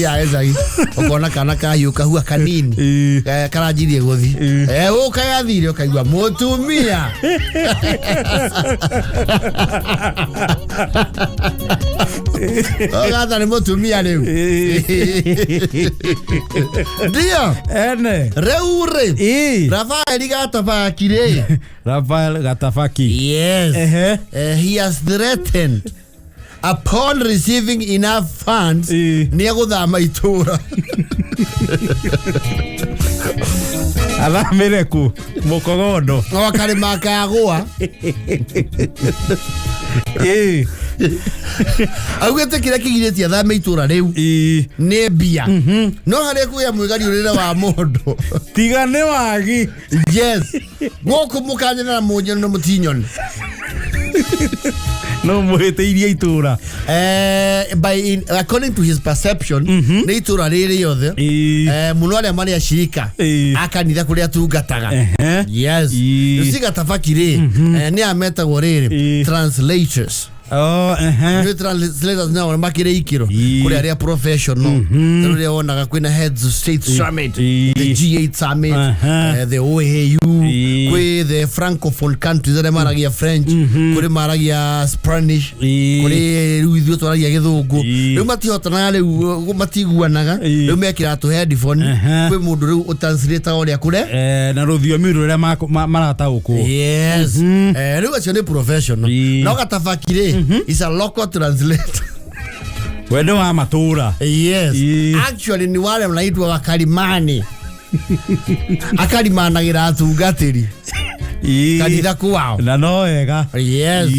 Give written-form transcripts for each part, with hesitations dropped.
Ya ecagi ũkona kana kahiũ kahua kanini. Karanjirie gũthi. Ũka gathire ũkaigua mũtumia. Gatha nĩ mũtumia rĩu. Ndio. Ene. Rĩu rĩ. Rafaeli Gatabaki rĩ. Rafael Gatafaki. Yes. Ehe. He has threatened upon receiving enough funds nĩ egũthama itũra. Athamĩre kũ? Mũkogondo. No akarĩma kagũa. Augĩte kĩrĩa kĩgirĩtie athame itũra rĩu nĩ mbia. No harĩa kũgĩa mwĩgariũrĩre wa mũndũ. Tiga nĩ wagi. Yes. Gũkũ mũkanyona na mũnyone na mũtinyone. No mũhĩtĩirie itũra. According to his perception nĩ itũra rĩrĩ rĩothe mũno arĩa marĩ acirika a kanitha kũrĩa atungataga. Yes. Rĩu ci Gatabaki rĩ, nĩ aya metagwo rĩrĩ translators. Oh, ehe. Nĩ translators nao makĩrĩ ikĩro kũrĩ arĩa professional mm rĩrĩa wonaga kwĩna heads of state summit, the G8 summit, the OAU, kwĩ the francophone countries arĩa maragia French, kũrĩ maragia Spanish, kũrĩ rĩu ithuĩ twaragia Gĩthũngũ. Rĩu matihotanaga, rĩu matiguanaga, rĩu mekĩraga tũ headphone. Kwĩ mũndũ rĩu ũtranslataga ũrĩa kũre Na rũthiomi rũrĩa marataũkwo. Yes. Rĩu acio nĩ professional. No Gatabaki rĩ is a local translator. We nĩ wa matũra. Yes. Actually ni wale mnaitwa wakalimani, akarimanagĩra atungatĩri kanitha kwao. Na no wega. Yes.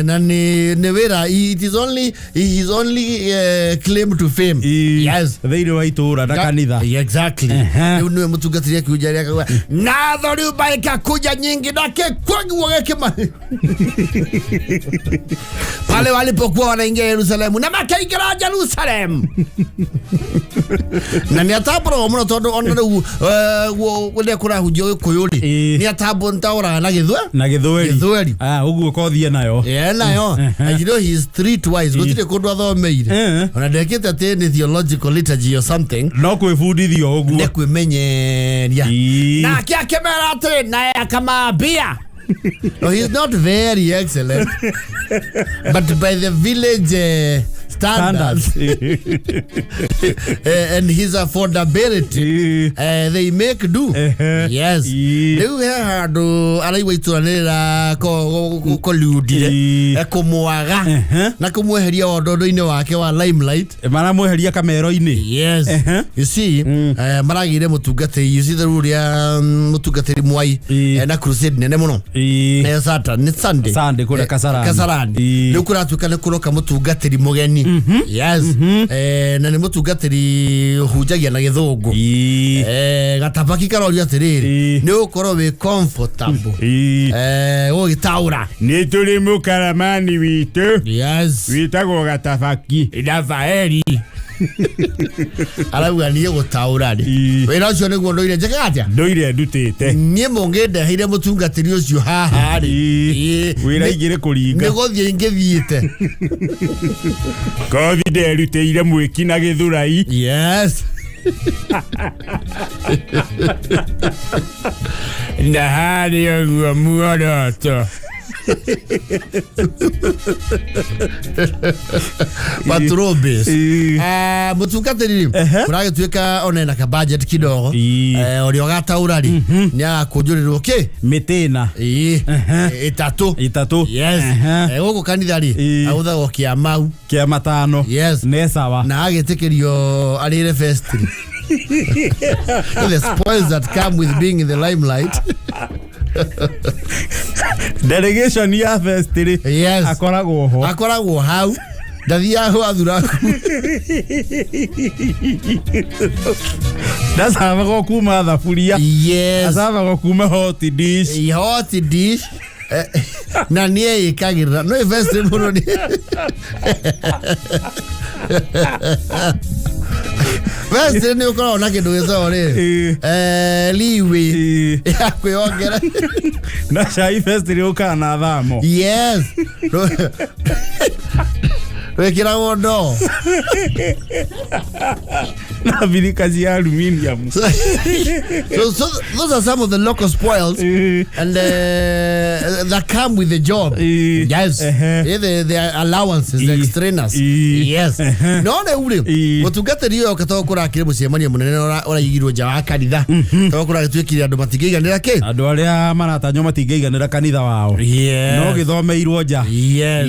Na nĩ wĩra, it is only his only claim to fame. Yes. Thĩinĩ wa itũra na kanitha. Yeah, exactly. Rĩu nĩwe mũtungatĩri akiunja rĩa akauga na dhoruba ikakuja nyingi na kĩkwaguo gĩkĩma pale walipokuwa wanaingia Yerusalemu na makaingĩra Jerusalem na nĩ atambũragwo mũno tondũ ona rĩu rĩrĩa kũrahunjio Gĩkũyũ rĩ, nĩ atambo nĩtaũraga na Gĩthwe Na Gĩthweri. Gĩthweri. Ah, ũguo kothie nayo. Yeah, nayo. And you know he is streetwise, gũtirĩ kũndũ athomeire, ona ndekĩte atĩ nĩ theological liturgy or something. No kwĩbundithio ũguo. Nĩ kwĩmenyeria. Nake akĩmera atĩrĩ naye akamambia. No, he's not very excellent, but by the village standards and his affordability, they make do. Yes. Rĩu he handũ araigua itũra nĩ rĩra koliundire kũmwaga na kũmweheria wondondo-inĩ wake wa limelight. Maramweheria kamero-inĩ. Yes. You see, maragĩire mũtungatĩri, you see the rĩu ũrĩa mũtungatĩri Mwai na crusade nene mũno. Saturday, nĩ Sunday. Sunday kũrĩa Kasarani. Kasarani. Rĩu kũratuĩka nĩ kũroka mũtungatĩri mũgeni. Yes. Na nĩ mũtungatĩri ũhunjagia na Gĩthũngũ. Gatabaki karorio atĩrĩrĩ, nĩ ũgũkorwo wĩ comfortable gũgĩtaũra? Nĩ tũrĩ mũkaramani witũ wĩtagwo Gatabaki. Rafaeli arauga niĩ gũtaũra rĩ, wĩra ũcio nĩguo ndũire njĩkaga atĩa? Ndũire ndutĩte. Niĩ mũngĩndeheire mũtungatĩri ũcio haha rĩ, Wĩra ingĩrĩ kũringa. Nĩ gũthiĩ ingĩthiĩte. Kothi nderutĩire mwĩki na Gĩthũrai. Yes. Na harĩ ũguo muoroto. Patrobes mũtungatĩri rĩ, kũragĩtuĩka ona ena ka budget kidogo, ũrĩa ũgataũra rĩ nĩ agakũnjũrĩrwo kĩ Mĩtĩna. Ĩĩ, ĩtatũ. Ĩtatũ. Yes. Gũkũ kanitha rĩ, agũthagwo kĩa mau. Kĩa matano. Yes. Nĩ sawa. Na agĩtĩkĩrio arĩre vestry, the spoils that come with being in the limelight. Delegation ya vestry. Yes. Akoragwo ho. Akoragwo hau, ndathiaga gwathuraku. Ndacabagwo kuma thaburia. Yes. Acabagwo kuma hot dish. Hot dish. Na nĩ ĩkagĩrĩra no vestry mũno nĩ vestry nĩ ũkoragwo na kĩndũ gĩtagwo rĩrĩ leeway ya kwĩongera. Na cai vestry ũkaga na thamo. Yes. Wĩkĩragwo ndoo. Na birika cia aluminium. So those are some of the local spoils and that come with the job. Yes. Eh, the allowances, the extraneous. Yes. No rĩu rĩ, mũtungatĩri ũyũ oka, tondũ kũrakĩrĩ mũcemanio mũnene ũraigirwo nja wa kanitha, tondũ kũragĩtuĩkire andũ matingĩiganĩra kĩ. Andũ arĩa maratanywo matingĩiganĩra kanitha wao. No gĩthomeirwo nja. Yes.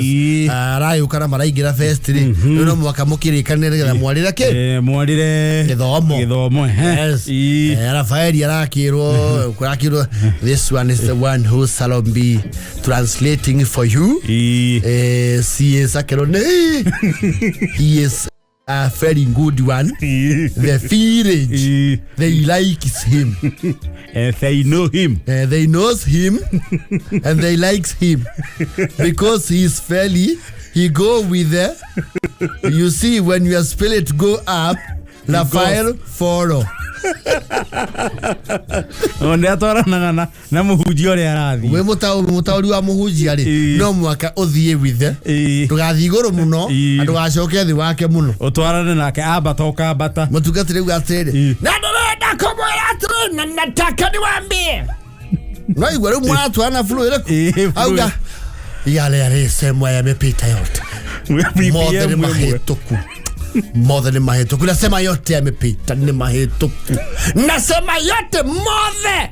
Aragĩũka na maraingĩra fest rĩ, rĩu no mũhaka mũkĩrĩkanĩre nĩgetha mwarĩre kĩ. Mwarĩre Gĩthomo. Gĩthomo, ehe. Yes. Rafaeli arakirwo, kurakirwo, this one is the one who shall be translating for you. CS akero ne, he is a very good one. The village, they likes him. They know him. They knows him and they likes him because he is fairly, he go with the, you see, when your spirit go up, Rafael follow. Nĩ atwaranaga na mũhunjia ũrĩa arathiĩ. Wĩ mũtaũri wa mũhunjia rĩ, no mũhaka ũthiĩ with the, ndũgathiĩ igũrũ mũno na ndũgacoke thĩ wake mũno. Ũtwarane nake, ambata ũkambata. Mũtungatĩri uga atĩrĩrĩ, na ndĩrenda kũmwĩra atĩrĩ, na nataka niwaambie, naigua rĩu mũratwarana flow ĩrĩkũ? Flow. Auga yale yalisemwa yamepita yote, mothe nĩ mahĩtũku, mothe nĩ mahĩtũku. Nasema yote yamepita, nĩ mahĩtũku, nasema yote mothe.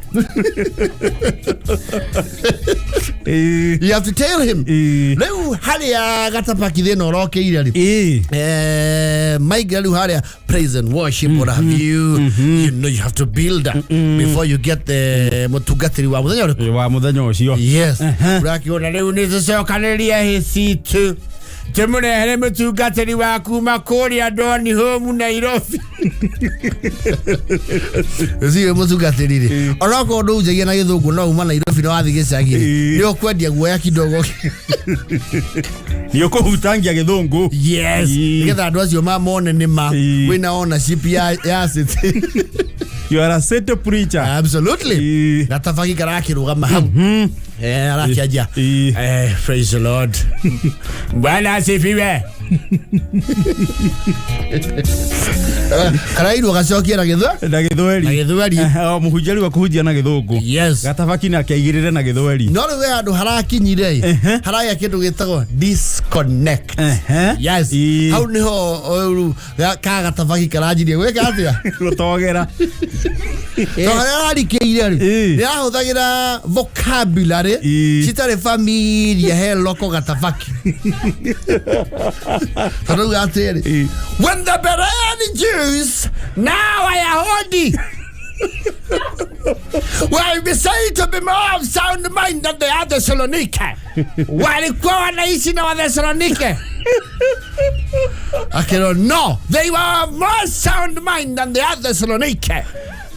You have to tell him. Rĩu harĩa gatabaki thĩna ũrokeire rĩ, maingĩra rĩu harĩa praise and worship, what have you, you know, you have to build up before you get the mũtungatĩri wa mũthenya ũrĩkũ. Wa mũthenya ũcio. Yes. Ũrakiona rĩu nĩ tũcokanĩrie hĩ citũ tũmũrehere mũtungatĩri wa kuma kũrĩa Doni Home Nairobi. Ũcio mũtungatĩri rĩ, onokorwo ndũhunjagia na gĩthũngũ, no uma Nairobi na wathiĩ gĩcagi rĩ, nĩ ũkwendia guoya kidogo. Nĩ ũkũhutangia gĩthũngũ. Yes. Nĩgetha andũ acio mone nĩ ma wĩna ownership ya city. You are a city preacher. Absolutely. Gatabaki karakĩrũgama hau. Arakĩanjia, "Praise the Lord, Bwana asifiwe." Karairwo gacokie na gĩthwe Na gĩthweri. Na gĩthweri. O mũhunjia rĩu akũhunjia na gĩthũngũ. Yes. Gatabaki nake aigĩrĩre na gĩthweri. No rĩu he handũ harakinyire haragĩa kĩndũ gĩtagwo disconnect. Yes. Hau nĩho rĩu ka gatabaki karanjirie gwĩka atĩa? Gũtogera. Tondũ harĩa ararikĩire rĩ, nĩ arahũthagĩra vocabulary citarĩ familiar he loko gatabaki, tondũ rĩu atĩrĩ, when the Berean Jews, now Ayahudi, were said to be more of sound mind than the other Thessalonike, walikuwa wanaishi na Wathesalonike, akĩrwo no, they were of more sound mind than the other Thessalonike,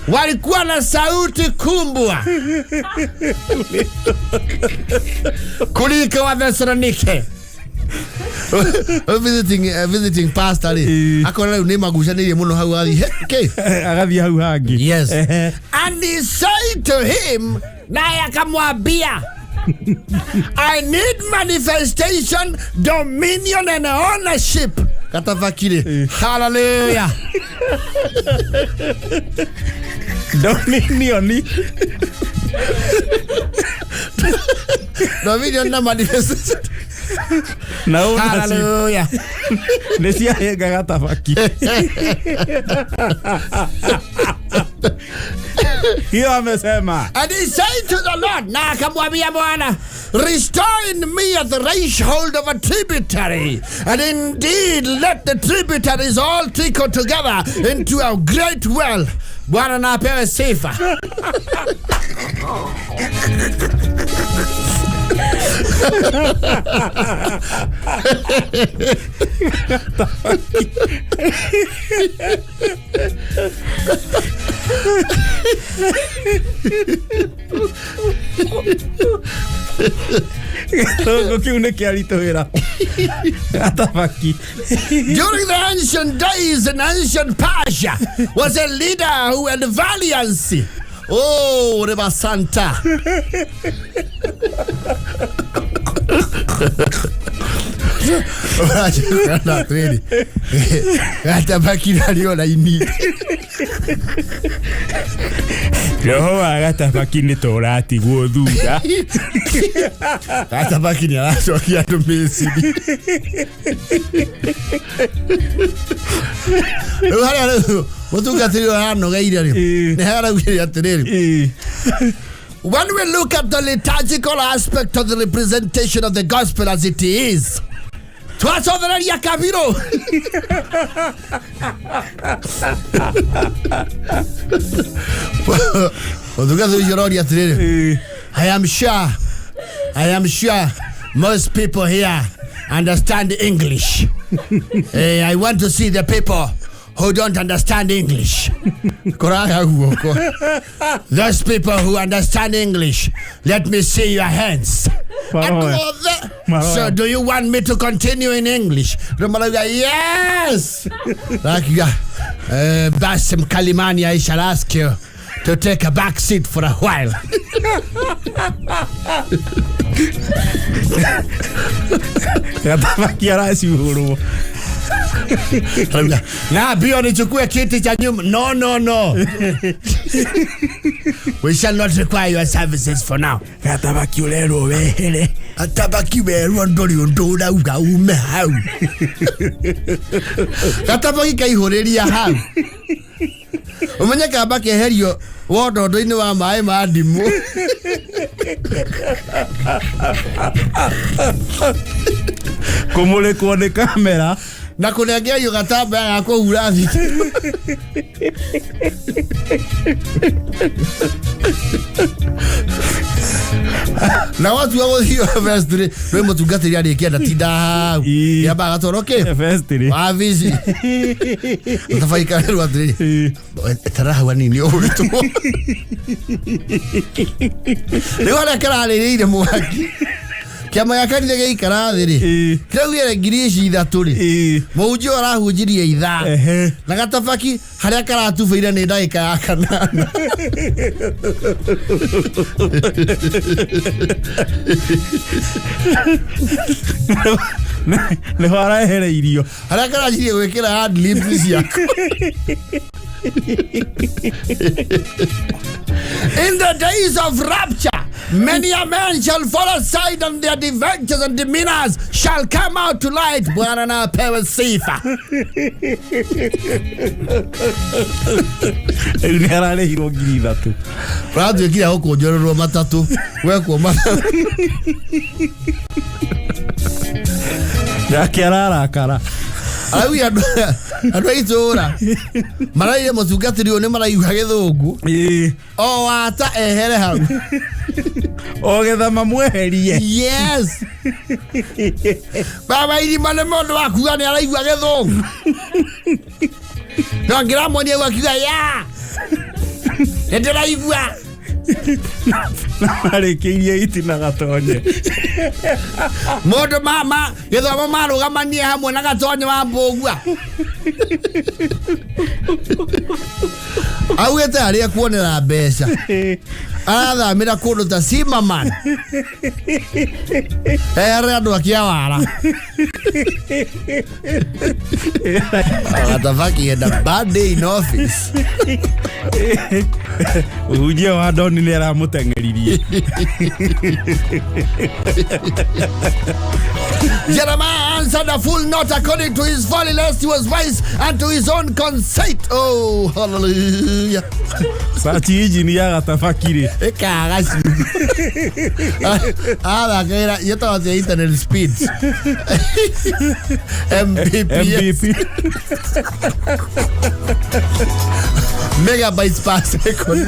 walikuwa na sauti kumbwa kuliko Wathesalonike. Visiting pastor rĩ, akona rĩu nĩ magucanĩirie mũno hau, athiĩ okay. Agathiĩ hau hangĩ. Yes. And he said to him, naye akamwambia, "I need manifestation, dominion and ownership." Gatabakire, hallelujah. Dominion. Dominion na manifestation. Na ownership. Hallelujah. Nĩ ciahenga gatabaki. Hiyo amesema. And he said to the Lord, na akamwambia Bwana, "Restore in me a threshold of a tributary, and indeed let the tributaries all trickle together into a great well." Bwana na apewe sifa. Gĩthũngũ kĩu nĩ kĩaritũhĩra gatabaki. During the ancient days in ancient Persia was a leader who had valiancy. Oh, Reba Santa. Ũranjĩra atĩrĩrĩ, gatabaki narĩo raini. Roho wa gatabaki nĩ ta ũratigwo thutha. Gatabaki nĩ aracokia andũ Misiri. Rĩu harĩa rĩu mũtungatĩri ũyũ aranogeire rĩ, nĩ haraugire atĩrĩrĩ, when we look at the liturgical aspect of the representation of the gospel as it is, twacothereria kabirũ. Mũtungatĩri ũcio aroria atĩrĩrĩ, I am sure most people here understand English. I want to see the people who don't understand English. Koraga guoko. Those people who understand English, let me see your hands. Maroya. Andũ othe. Maroya. So do you want me to continue in English? Rĩu marauga yes. Rakiuga, basi mkalimani, I shall ask you to take a back seat for a while. Gatabaki aracuhũrwo. Rauga, na bio nichukue kiti cha nyuma. No, no, no. We shall not require your services for now. Gatabaki ũrerwo wehere. Gatabaki werwo ndũrĩ ũndũ ũrauga ume hau. Gatabaki kaihũrĩria hau. Ũmenye kamba keherio wondondo-inĩ wa maĩ ma ndimũ. Kũmũrĩkwo nĩ kamera. Na kũnengerio gatambaya ga kũhura thitima. Na watua gũthiĩ vestry rwĩ mũtungatĩri arĩkia ndatinda hau. Ii. Yambaga gatwaro kĩ? Vestry. Wabici. Gatabaki karerwo atĩrĩrĩ, etera hau hanini ũgũgĩtwo. Rĩu harĩa kararĩrĩire mwaki kĩama gĩa kanitha gĩikara thĩ rĩ, kĩraugire ngiri ici ithatũ rĩ, mũhunjia ũyũ arahunjirie ithaa na gatabaki harĩa karatubĩire nĩ ndagĩka ya kanana. Nĩho araehereirio. Harĩa karanjirie gwĩkĩra ad-libs ciako. In the days of rapture, many a man shall fall aside and their adventures and demeanors shall come out to light. Bwana na apewe sifa. Rĩu nĩ ararĩhirwo 3,000. Ratuĩkire gũkũnjũrĩrwo matatũ gwekwo matatũ. Nake ararakara. Araugire andũ a itũũra maraire mũtungatĩri ũyũ nĩ maraigua gĩthũngũ o wata ehere hau. O getha mamweherie. Yes, baba irima nĩ mũndũ wa kuga nĩ araigua gĩthũngũ no ngĩramuonia ũguo akiuga ya nĩ ndĩraigua. Na marĩkĩirie itina gatonye. Mũndũ mama gĩthomo marũgamanie hamwe na gatonye wa mbũgua augĩte harĩa kuonera mbeca arathamĩra kũndũ ta Zimmerman ere andũ akĩawara. Gatabaki had a bad day in office. Ũhunjia wa Doni nĩ aramũteng'eririe. Jeremiah answered a fool not according to his folly, lest he was wise unto his own conceit. Oh, hallelujah. Search engine ya gatabaki rĩ. Ĩkaga ciugo. Athakaĩra yĩtagwo atĩa internet speeds. Mbps. MVP. Megabytes per second.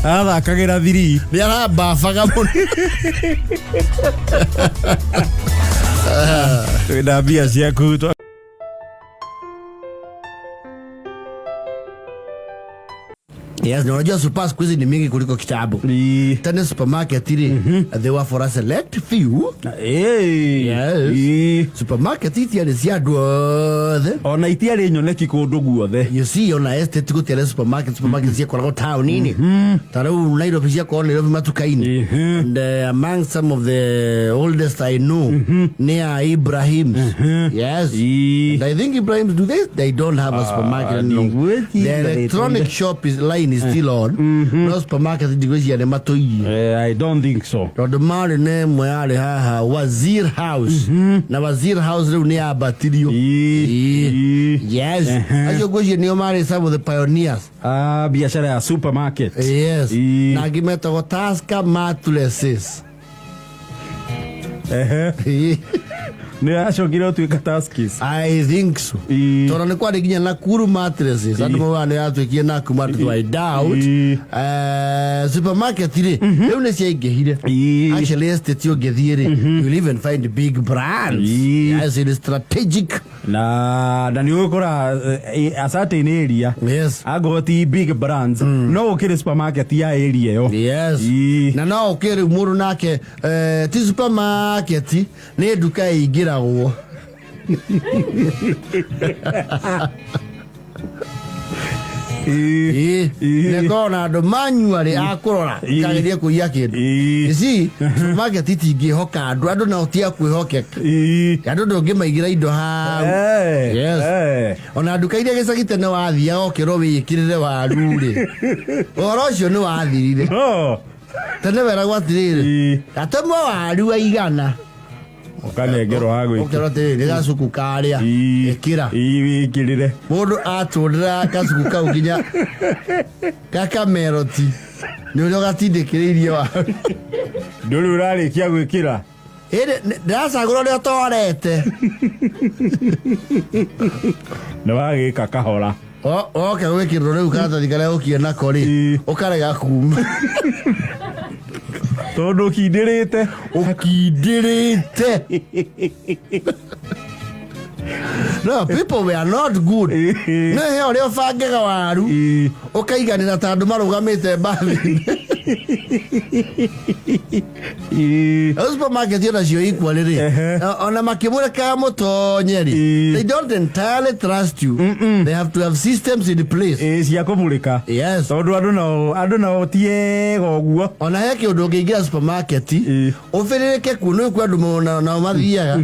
Athakagĩra 3. Nĩ arambabaga mũno. Twĩna mbia ciaku. Yes, na unajua super siku hizi ni mingi kuliko kitambo. Tena supermarket rĩ, they were for a select few. Yes. Supermarket itiarĩ cia andũ othe. Ona itiarĩ nyoneki kũndũ guothe. You see, ona estate gũtiarĩ supermarket. Supermarket ciakoragwo taũni-inĩ, ta rĩu Nairobi ciakoragwo Nairobi matuka-inĩ. And among some of the oldest I know nĩ ya Ibrahims. Yes. And I think Ibrahims, do they don't have a supermarket any longer. The electronic shop is line is still on, no supermarket ndigwĩciria nĩ matũirie. I don't think so. Tondũ marĩ na ĩmwe yarĩ haha Wazir House, na Wazir House rĩu nĩ yambatirio. Yes, acio ngwĩciria nĩo marĩ some of the pioneers. Ah, biashara ya supermarket. Yes. Na angĩ metagwo Tusker Mattresses. Nĩ yacokire ũtuĩka Tuskys. I think so. Tondũ nĩ kwarĩ nginya Nakuru Mattresses, andũ maugaga nĩ yatuĩkire Nakuru Mattresses. I doubt. Supermarket rĩ, rĩu nĩ ciaingĩhire. Actually, estate ũngĩthiĩ rĩ, you'll even find big brands. Yes, it is strategic. Na nĩ ũgũkora a certain area, angorwo ti big brands, no gũkĩrĩ supermarket ya area ĩyo. Na no ũkĩ rĩu mũndũ nake, ti supermarket, nĩ nduka ĩingĩragwo. Nĩkorwo na andũ manyua rĩ akũrora kagerie kũiya kĩndũ. You see, supermarket itingĩhoka andũ, andũ nao ti a kwĩhokeka. Andũ ndũngĩmaigĩra indo hau. Yes. Ona nduka iria gĩcagi tene wathiaga ũkĩrwo wĩĩkĩrĩre waru rĩ, ũhoro ũcio nĩ wathirire. No. Tene weragwo atĩrĩrĩ, gatemwo waru waigana. Ũkanengerwo ha gwĩkĩra. Ũkerwo atĩrĩrĩ, nĩ gacuku karĩa, ĩkĩra. Wĩkĩrĩre. Mũndũ atũrĩra gacuku kau nginya gakameroti nĩ ũrĩa ũgatindĩkĩrĩirie waru. Ndũrĩ ũrarĩkia gwĩkĩra. Ĩndĩ ndĩracagũra ũrĩa ũtorete. Nĩ wagĩka kahora. Oke gwĩkĩrwo rĩu karatathi karĩa ũkie nako rĩ, ũkarega kuma. Tondũ ũkindĩrĩte. Ũkindĩrĩte. No, people were not good. No he ũrĩa ũbangaga waru, ũkaiganĩra ta andũ marũgamĩte mbathi-inĩ. Supermarket onacio equally rĩ, ona makĩmũrekaga mũtonye rĩ, they don't entirely trust you. They have to have systems in place. Cia kũmũrĩka. Tondũ andũ nao ti ega ũguo. Ona he kĩũndũ ũngĩingĩra supermarket, ũbĩrĩrĩke kuo, nĩ kwĩ andũ nao mathiaga,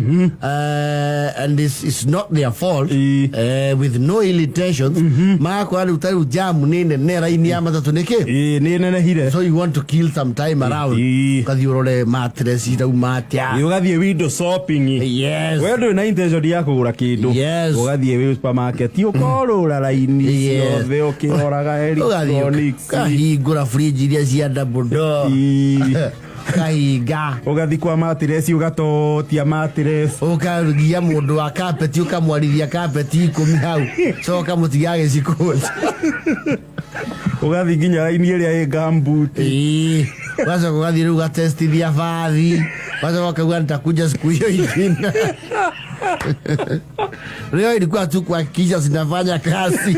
and it's not their fault, with no ill intentions, magakora rĩu ta rĩu jamu nĩ nene, raini ya matatũ nĩkĩ. Nĩ nenehire. So you want to kill some time around, ũgathiĩ ũrore mattress irauma atĩa. Ũgathiĩ window shopping. We ndũrĩ na intention ya kũgũra kĩndũ. Ũgathiĩ wĩ supermarket ũkorũra raini ciothe ũkĩroraga Ũgathiĩ electronics. ũkahingũra fridge iria cia double door, ũkahinga. Ũgathiĩ kwa mattress ũgatotia mattress. Ũkarugia mũndũ wa kapeti, ũkamwarithia kapeti 10 hau, coka mũtiga agĩcikũnja. Ũgathiĩ nginya raini ĩrĩa ĩ gumboot. Ũgacoka ũgathiĩ rĩu ũgatestithia bathi, ũgacoka ũkauga nitakuja siku hiyo ingine. Leo ilikuwa tu kuhakikisha zinafanya kazi.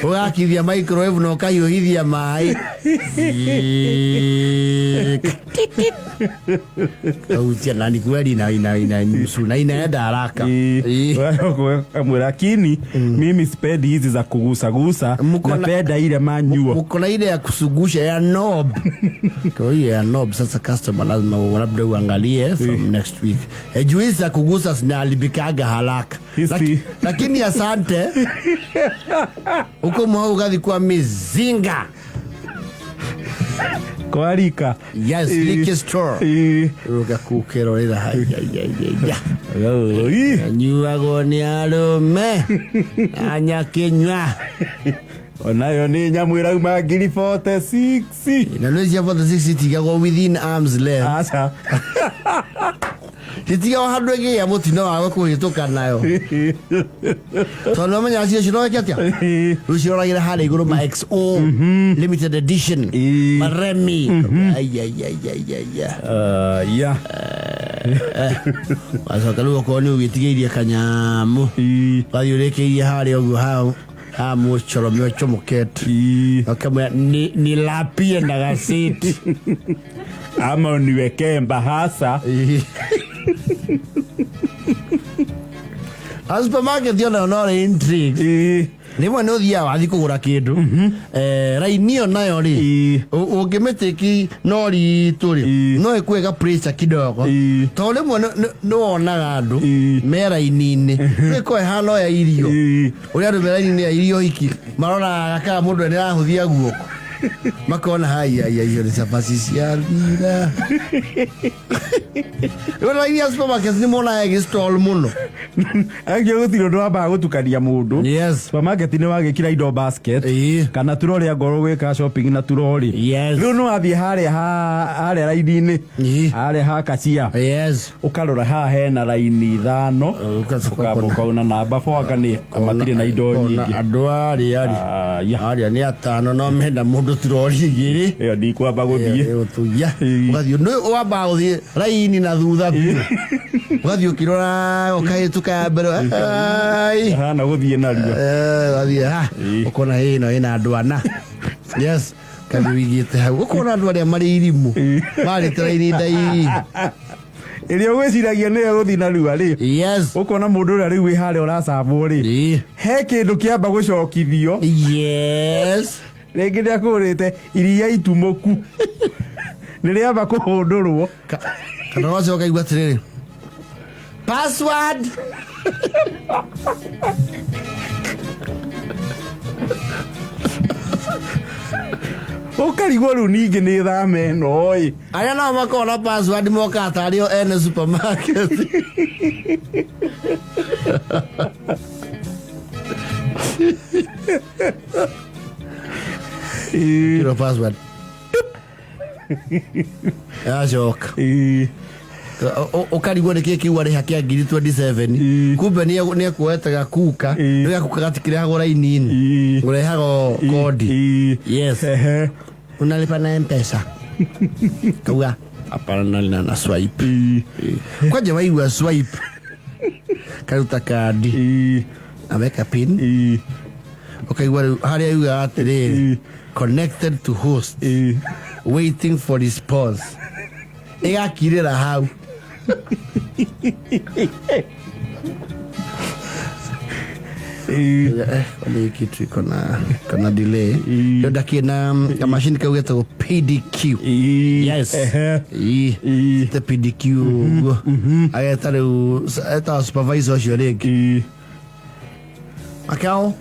Ũgakithia microwave na ũkahiũhithia maĩ. Kautia na ni kweli ina nusu na inaenda haraka. Lakini mimi sipendi hizi za kugusagusa, napenda ile manual. Mko na ile ya kusugusha ya knob. Kwa hiyo ya knob sasa customer lazima labda uangalie from next week. Juu za kugusa zinaharibikaga haraka. Lakini asante. Huko mwao ugathi kwa mizinga. Kwarika. Yes, liquor store. Rũgakũkĩrorera hai. Nyuagwo nĩ arũme anyakinywa. Onayo nĩ nyamũ ĩrauma ngiri 46. Na nĩ cia 46 itigagwo within arm's length. Aca. Itigagwo handũ ĩngĩgĩa mũtino wawe kũhĩtũka nayo, tondũ wamenya cio ciroreke atĩa, rĩu ciroragĩra harĩa igũrũ ma XO limited edition, maremi. Ai, ai, ai, ai, ai, ai. Ya. Wacoka rĩu okorwo nĩ ũgĩtigĩirie kanyamũ, wathiĩ ũrĩkĩirie harĩa ũguo hau ha mũcoromio ũcomokete, ũkamwĩra nilapie na gaceti. Ama uniwekee bahasa. A supermarket yonayo no rĩ intrigue. Rĩmwe nĩ ũthiaga wathiĩ kũgũra kĩndũ, raini ĩyo nayo rĩ, ũngĩmĩtĩki no ritũ rĩ, no ĩkũĩga pressure kidogo, tondũ rĩmwe nĩ wonaga andũ me raini-inĩ ĩkorwo ĩhana o ya irio, ũrĩa andũ me raini-inĩ ya irio hiki maroraga kana mũndũ nĩ arahũthia guoko, makona haya ya icio nĩ cabaci ciathira. Rĩu raini ya supermarket nĩ monaga ĩgĩ stall mũno. Angĩ gũtirĩ ũndũ wambaga gũtukania mũndũ. Supermarket nĩ wagĩkĩra indo basket kana turori, angorwo gwĩka shopping na turori. Rĩu nĩ wathiĩ harĩa harĩa raini-inĩ, harĩa ha kacia, ũkarora haha hena raini ithano, ũkamba ũkauna namba 4 anga nĩ matirĩ na indo nyingĩ. Andũ arĩa rĩ, arĩa nĩ atano no menda mũndũ turori igĩrĩ. Ĩyo ndikwamba gũthiĩ. Gũthuia ũgathiĩ nĩ wambaga gũthiĩ raini na thutha biũ, ũgathiĩ ũkĩroraga ũkahĩtũka ya mbere. Ai. Hana gũthiĩ narua. Ũgathiĩ ha ũkona ĩno ĩna andũ ana, yes, kathiĩ wĩigĩte hau ũkona andũ arĩa marĩ irimũ marĩte raini ndai. Ĩrĩa ũgwĩciragia nĩyo gũthiĩ narua rĩ, ũkona mũndũ ũrĩa rĩu wĩ harĩa ũracabwo rĩ, he kĩndũ kĩamba gũcokithio. Rĩngĩ nĩ akũgũrĩte iria itumũku, nĩ rĩamba kũhũndũrwo. Kana wacoka ũkaigua atĩrĩrĩ, password. Ũkarigwo rĩu ningĩ nĩ thame ĩno ĩ. Arĩa nao makoragwo na password mokaga tarĩ o ene supermarket. Kĩro password yacoka, ũkarigwo nĩ kĩ kĩu arĩha kĩa ngiri 27, kumbe nĩ ekuoete gakuka. Nĩ gakuka gatikĩrehagwo raini-inĩ, ũrehago kodi. Yes. Unalipa na Mpesa? Kauga hapana, nalina na swipe. Kwanja waigua swipe, karuta kandi, aweka pin, ũkaigua rĩu harĩa yugaga atĩrĩrĩ, connected to host, waiting for response, ĩgakirĩra hau. Kwani hii kitu iko na delay. Ndio ndakiĩ na kamacini kau getagwo PDQ. Yes. Te PDQ ũguo ageta rĩu etaga supervisor ũcio rĩngĩ, akao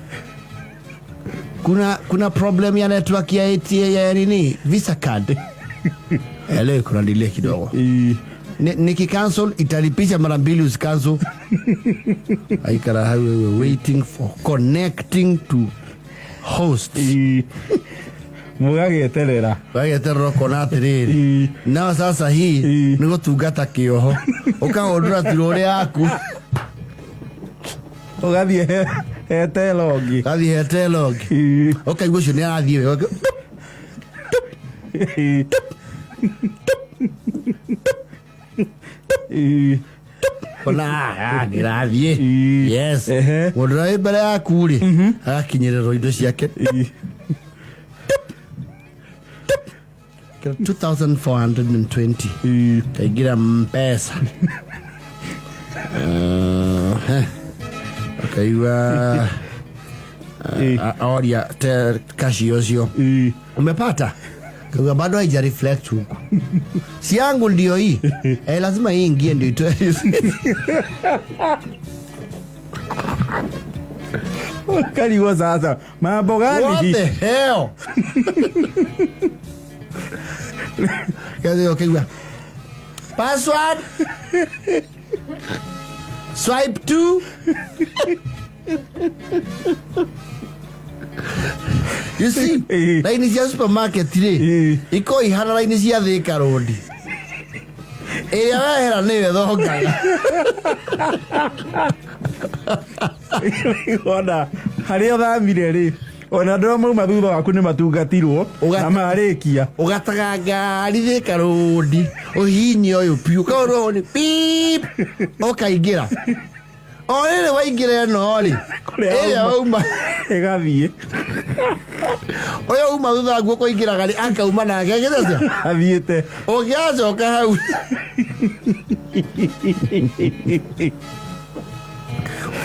kuna problem ya network ya ATA ya nini Visa card. Leo kuna delay kidogo. Nikicancel italipisha mara mbili, usicancel. Aikara hau wewe, waiting for connecting to host. Mũgagĩeterera. Wageterera ũkona atĩrĩrĩ, nao sasa hii nĩ gũtungata kĩoho, ũkahũndũra turũrĩ yaku. Ũgathiĩ hetelo ũngĩ. Gathiĩ hetelo ũngĩ, ũkaigua ũcio nĩ arathiĩ wega. Ona nĩrathiĩ, yes. Mũndũ ũrĩa wĩ mbere yaku rĩ, agakinyĩrĩrwo indo ciake. 2420 kaingĩra Mpesa. Akaigua oria te kashi ũcio, umepata? Kauga bado haija reflect huku, si yangu ndio hii, lazima hii ingie ndio itoe. Ũkarigwo sasa mambo gani? What the hell? Kazi ukaigua password, swipe two. You see, raini cia supermarket rĩ, ikorwo ihana raini cia Thika Road, ĩrĩa wehera nĩyo ĩthongaga. Ona harĩa ũthamire rĩ, Ona andũ arĩa mauma thutha waku nĩ matungatirwo na marĩkia. Ũgataga ngari Thika Road, ũhihinye ũyũ piũ, kaũrwo nĩ pip, ũkaingĩra. O rĩrĩ waingĩra ĩno rĩ, Kũrĩa ĩrĩa wauma ĩgathiĩ. Ũyũ uma thutha waguo kũingĩraga rĩ, akauma nake agĩte atĩa? Athiĩte. Ũngĩacoka hau.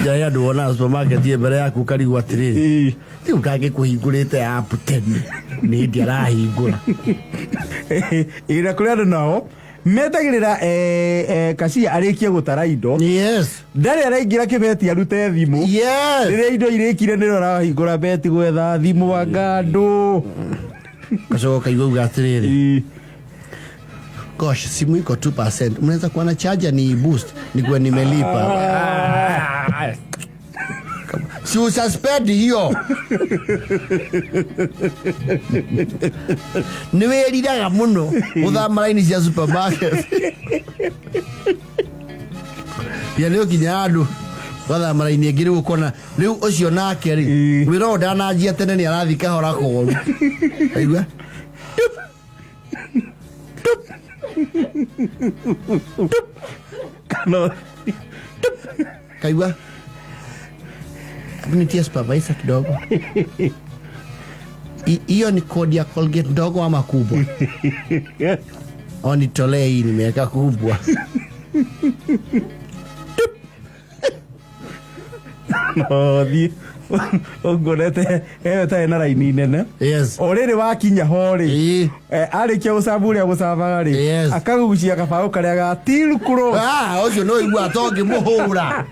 Nja andũ wonaga supermarket ĩ mbere yaku ũkarigwo atĩrĩrĩ, rĩu kangĩkũhingũrĩte app tene nĩ hĩndĩ arahingũra. Ĩ na kũrĩ andũ nao metagĩrĩra kacia arĩkie gũtara indo. Ndarĩ araingĩra kĩbeti arute thimũ. Rĩrĩa indo irĩkire nĩrĩo arahingũra beti gwetha thimũ anga andũ. Gacoka ũkaigua uga atĩrĩrĩ, gosh, simu iko 2%, mnaweza kuwa na charger ni boost nikuwe nimelipa. Si ususpend hiyo. Nĩ wĩriraga mũno gũthama raini cia supermarket. Ya nĩ ũkinya handũ ũgathama raini ĩngĩ, rĩu ũkona rĩu ũcio nake rĩ, wĩra ũyũ ndananjia tene, nĩ arathiĩ kahora koru. Aigua tup, tup, tup. Kana Kaigua nitie supervisor kidogo. Hiyo ni kodi ya Colgate ndogo ama kubwa? O nitolee hii, nimeweka kubwa. No thiĩ ũngorete ĩyo ĩtarĩ na raini nene. O rĩrĩ wakinya ho rĩ, arĩkia gũcaba ũrĩa gũcabaga rĩ, akagucia kabaũ karĩa ga till close. Ah, ũcio nĩ ũigua tongĩmũhũra.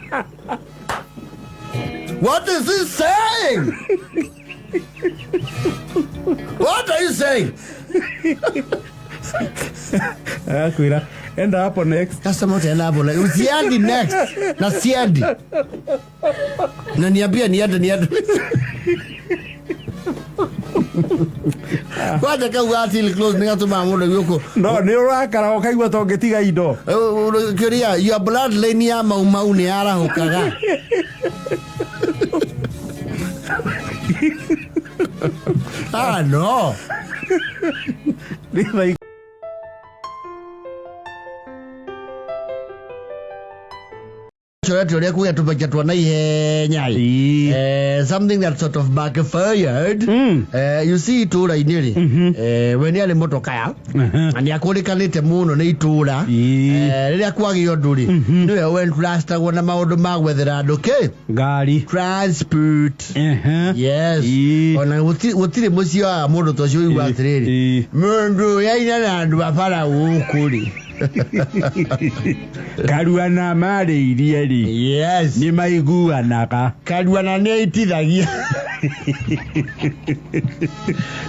What is he saying? What are you saying? Agakwĩra enda hapo next. Customer utaenda hapo next. Usiendi next. Na siendi. Na niambia niende niende. Kwanja kau ga till close nĩ gatũmaga mũndũ gũkũ. No nĩ ũrakara ũkaigua ta ũngĩtiga indo. Kĩũria, your bloodline ya Mau Mau nĩ yarahũkaga. Ah, no. Nĩ thaa Corete ũrĩa kuga tũbeca twa na ihenya. Something that sort of backfired. You see, itũra-inĩ rĩ, we nĩ arĩ mũtokaya na nĩ akũrĩkanĩte mũno nĩ itũra. Rĩrĩa kwagĩa ũndũ rĩ, nĩwe wentrustagwo na maũndũ ma gwethera andũ kĩ ngari. Transport. Yes. Ona gũtirĩ mũciĩ waga mũndũ ta ũcio ũigua atĩrĩrĩ, mũndũ ũrĩa aina na andũ a bara gũkũ rĩ. Karua na marĩirie rĩ. Nĩ maiguanaga. Karua na nĩ aitithagia.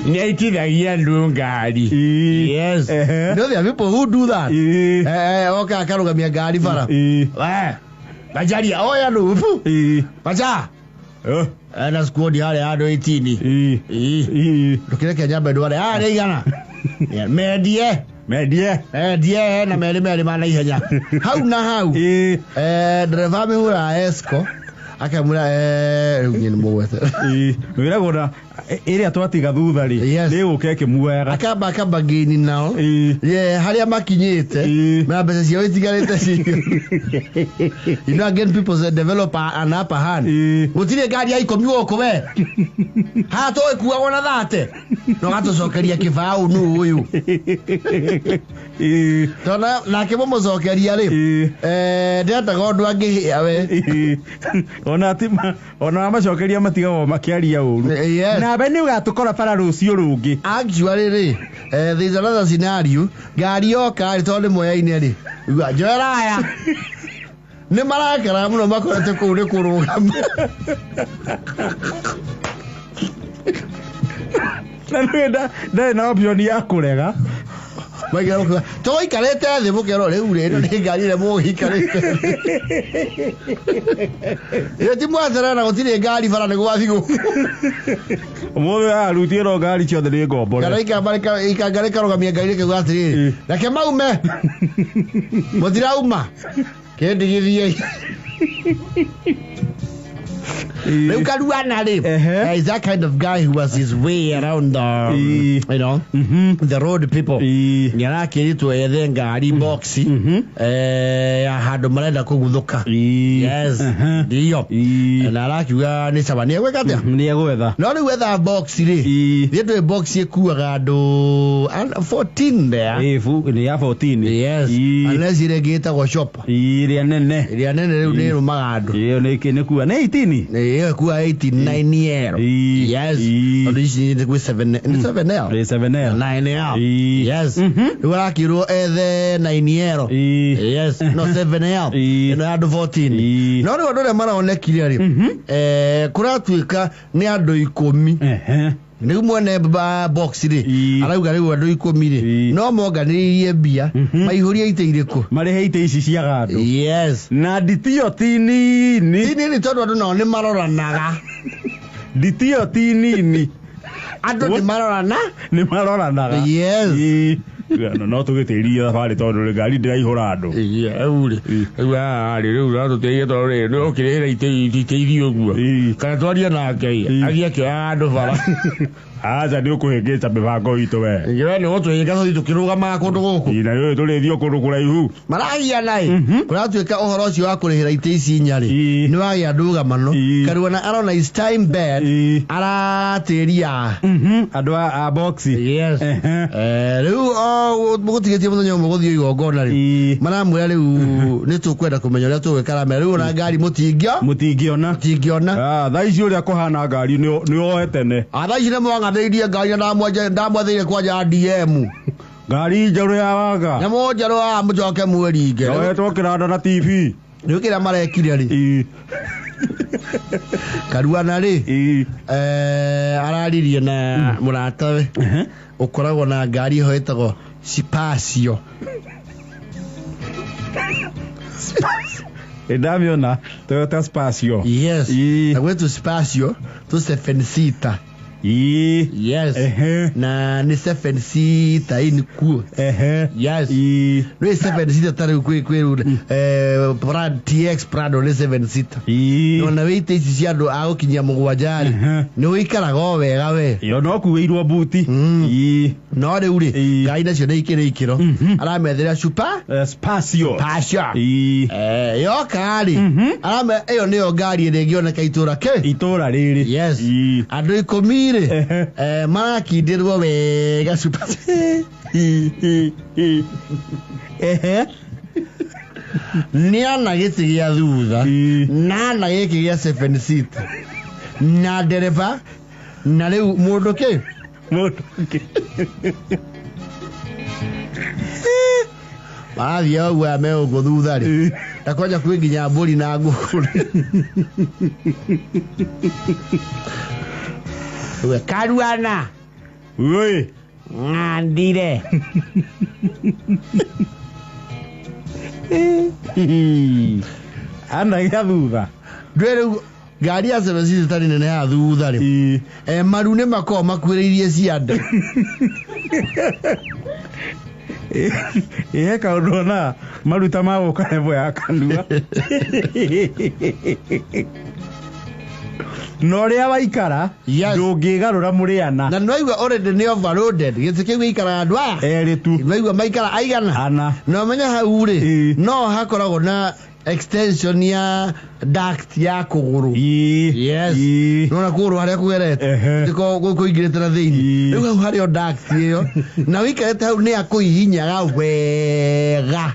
Nĩ aitithagia andũ ngari. Yes. You know there are people who do that. Oka akarũgamia ngari bara. We. Macharia oya ndu. Macha. Ena squad harĩa andũ 18. Ndũkĩreke nyambe ndware. Ah, nĩ igana. Mendie. Mendie. Mendie na merĩ merĩ ma naihenya. Hau na hau. Ndereba amĩhũraga esco. Akamwĩra rĩu niĩ nĩ mũgwete. Wĩragwo na ĩrĩa twatiga thutha rĩ, nĩ ĩgũka ĩkĩmuoyaga. Akamba akamba ngĩni nao. Yeah, harĩa makinyĩte na mbeca ciao itigarĩte cio. You know, again, people say develop an upper hand. Gũtirĩ ngari ya 10 gũkũ we. Haha tũgĩkuagwo na 30. No gatũcokeria kĩbaũ nũ ũyũ. Tondũ nake mũmũcokeria rĩ, ndendaga ũndũ angĩhĩa we. Ona ti ona wamacokeria matigagwo makĩaria ũru. Nawe nĩ ũgatũkora bara rũciũ rũngĩ. Actually rĩ, there is another scenario. Ngari yoka rĩ, tondũ nĩ moyaine rĩ, uga njoera aya. Nĩ marakara mũno makorete kũu nĩ kũrũgama. Na nĩ ndarĩ na option ya kũrega. Maigana gũkiuga, tũikarĩte thĩ mũkerwo rĩu rĩ, ĩno nĩ ngari ĩrĩa mũgĩikarĩte thĩ. Ĩyo ti mwaterera na gũtirĩ ngari bara nĩ gwathi gũkũ. Ũmũthĩ aruti ĩno ngari ciothe nĩ ngombore. Kana ikanga rĩkarũgamia ngari rĩkauga atĩrĩrĩ, reke maume. Mũtirauma. Kĩndigithie. Rĩu Karuana rĩ, is that kind of guy who was his way around the, you know, the road people. Nĩ arakĩrĩtwo ethe ngari box ya handũ marenda kũguthũka. Yes, ndiyo. Na arakiuga nĩ sawa, nĩ egwĩka atĩa? Nĩ egwetha. No rĩu etha box rĩ, thiĩ ndũĩ box ĩkuaga andũ 14 there. Ĩ, nĩ ya 14. Yes. Unless ĩrĩa ĩngĩ ĩtagwo shop. Ĩrĩa nene. Ĩrĩa nene rĩu nĩ ĩrũmaga andũ. Ĩyo nĩ kua nĩ 18. Ĩyo ĩkua 8 9 L. Yes. Tondũ ici nĩ gwĩ 7, nĩ 7L. Ĩ, 7L. 9L. Yes. Rĩu arakĩrwo ethe 9L. Yes. No 7L. Ĩno ya andũ 14. No rĩu andũ arĩa maronekire rĩ, kũratuĩka nĩ andũ 10. Rĩu mwene box rĩ, arauga rĩu andũ 10 rĩ, no monganĩrĩirie mbia maihũrie itĩ irĩkũ? Marĩhe itĩ ici cia andũ. Yes. Na nditio ti nini. Ti nini tondũ andũ nao nĩ maroranaga. Nditio ti nini. Andũ nĩ marorana. Nĩ maroranaga. Yes. No tũgĩtĩrie thabarĩ tondũ ngari ndĩraihũra andũ. Rĩu rĩ, rĩu haha rĩ, rĩu ratũteithia tondũ rĩ, nĩ ũkĩrĩhĩra itĩ iria ũguo. Kana twarie nake ĩ, athiĩ akĩoyaga andũ bara. Aca nĩ ũkũhĩngĩca mĩbango itũ we. We nĩ ũgũtũhĩnga tũthiĩ tũkĩrũgamaga kũndũ gũkũ. Na rĩu tũrĩthiĩ kũndũ kũraihu. Maragiana ĩ, kũratuĩka ũhoro ũcio wa kũrĩhĩra itĩ ici inya rĩ, nĩ wagĩa ndũgamano. Karuana arona is time bad, aratĩria andũ a box. Yes. Rĩu gũtigĩtie mũthenya ũmwe gũthiĩ igongona rĩ, maramwĩra rĩu nĩ tũkwenda kũmenya ũrĩa tũgwĩka, aramera rĩu ona ngari mũtingĩona. Mũtingĩona. Thaa ici ũrĩa kũhana ngari nĩ oe tene. Thaa ici nĩ mwang'athĩirie ngari na ndamwathĩire kwanja DM. Ngari njerũ ya wanga. Nyamũ njerũ ya mũcoke mwĩringe. Yoetwo kĩranda na TV. Rĩu kĩrĩa marekire rĩ, Karuana rĩ, araririe na mũratawe ũkoragwo na ngari ĩho ĩtagwo Spacio. Ndamĩona Toyota Spacio. Yes. Na gwĩtwo Spacio tu 7 seater. Yes. Na nĩ 7 seater in kuo. Yes. Nĩ 7 seater ta rĩu kwĩ kwĩ TX Prado nĩ 7 seater. Na wĩite ici cia andũ a gũkinyia mũgwanja rĩ, nĩ ũikaraga o wega we. Yo no kuĩirwo buti. No rĩu rĩ, ngari nacio nĩ ikĩrĩ ikĩro. Aramethera super Spacio. Spacio. Yoka rĩ, arame ĩyo nĩyo ngari ĩrĩa ĩngĩoneka itũra kĩ? Itũra rĩrĩ. Yes. Andũ 10 rĩ, marakindĩrwo wega super. Nĩ ana gĩtĩ gĩa thutha, na ana gĩkĩ gĩa 7 seat, na ndereba, na rĩu mũndũ kĩ? Mũndũ kĩ? Marathiĩ ũguo aya me gũkũ thutha rĩ, na kwanja kwĩ nginya mbũri na ngũkũ. Karuana. Oi. Ng'andire. Ana gĩa thutha. Ndũĩ rĩu ngari ya 7 seater ĩtarĩ nene ya thutha rĩ, maru nĩ makoragwo makuĩrĩirie ciande. Ĩhe kaũndũ ona maruta ma gũka hebo ya kanua. Na ũrĩa waikara, ndũngĩgarũra mũrĩ ana. Na nĩwaigua already nĩ overloaded. Gĩtĩ kĩu gĩikaraga andũ aya erĩ tu. Nĩwaigua maikara aigana? Ana. Na ũmenye hau rĩ, no hakoragwo na extension ya duct ya kũgũrũ. Yes. Nĩwona kũgũrũ harĩa kũgerete? Ndiko kũingĩrĩte na thĩinĩ. Rĩu hau harĩ o duct ĩyo. Na ũikarĩte hau nĩ akũhihinyaga wega.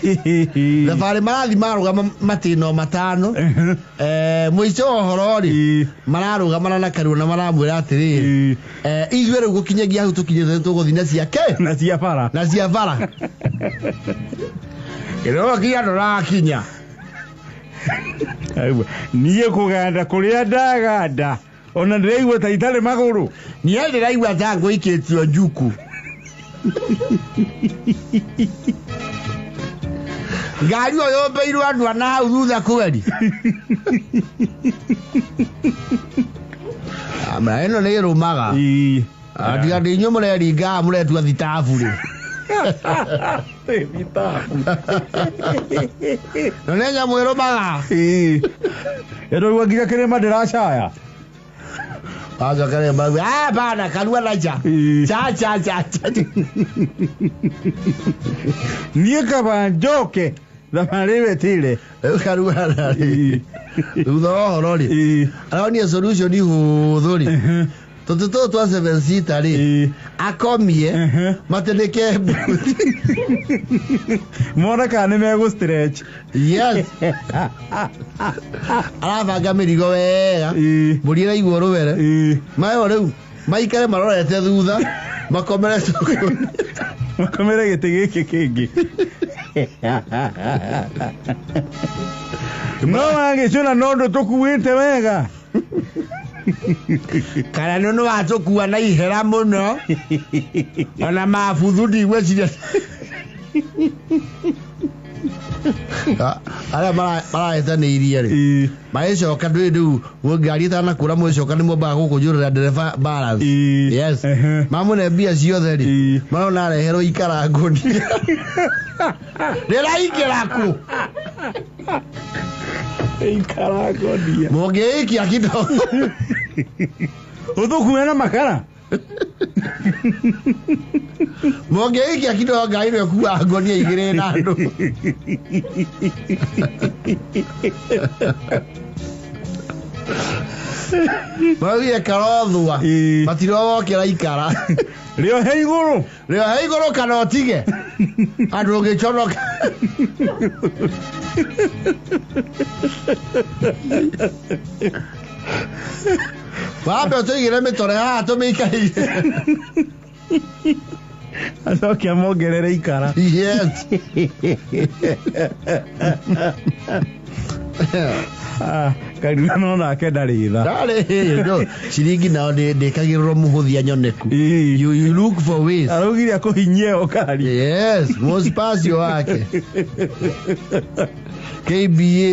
Thabarĩ marathi marũgama matĩno 5. Mũico wa ũhoro rĩ, mararũgamana na Karuana maramwĩra atĩrĩrĩ, ithuĩ rĩu gũkinyagia hau tũkinyĩte tũgũthiĩ na ciake? Na cia bara. Na cia bara. Kĩrĩa kinya ndũrakinya. Niĩ kũganda kũrĩa ndaganda, ona ndĩraigua ta itarĩ magũrũ. Niĩ ndĩraigua ta ngũikĩtio njuku. Ngari ĩyo yũmbĩirwo andũ ana hau thutha kweri. Ĩno nĩ ĩrũmaga. Tiga ndĩ inyuĩ mũreringaga mũretua thitabu rĩ. Na nĩ nyamũ ĩrũmaga. Ĩrũigua nginya kĩrĩma ndĩracaya. Acoka rĩ mauga, "Ah, bana Karua nacha. Cha cha cha cha." Niĩ kaba njoke thabarĩ ĩyo ĩtĩre. Rĩu Karua rĩ, thutha wa ũhoro rĩ, aronire solution hũthũ rĩ, tũtĩ tũtũ twa seven seater rĩ, akomie matĩnĩke mbuti. Mone kana nĩ megũ stretch. Yes. Arabanga mĩrigo wega, mbũri ĩraigwo rũwere, mayo rĩu maikare marorete thutha, makomere Makomere gĩtĩ gĩkĩ kĩngĩ. No wagĩcũna no ndũtũkuĩte wega. Kana nĩ watũkua na ihera mũno, ona mabuthu ndigwĩciria arĩa marahĩtanĩirie rĩ, magĩcoka ndũĩ rĩu ngari ĩtanakũra mwĩcoka nĩ mwambaga gũkũnjũrĩra ndereba balance. Yes. Mamũne mbia ciothe rĩ, marona areherwo ikara ngũnia rĩraingĩra kũ. Ikara ngũnia. Mũngĩikia kidogo. Ũtũkue na makara. Mũngĩikia kidogo ngari ĩno ĩkuaga ngũnia igĩrĩ na andũ. Maugire karothua matirowokĩra ikara. Rĩohe igũrũ. Rĩohe igũrũ kana ũtige andũ ũgĩconoka. Wambe ũtũigĩre mĩtore haha tũmĩikarĩire. Acoke amongerere ikara. Yes. Karua no nake ndarĩ tha. Ndarĩ no ciringi nao ndĩkagĩrĩrwo mũhũthia nyoneku. You look for ways. Araugire akũhinyie ĩyo ngari. Yes, mũspacio wake. KBA.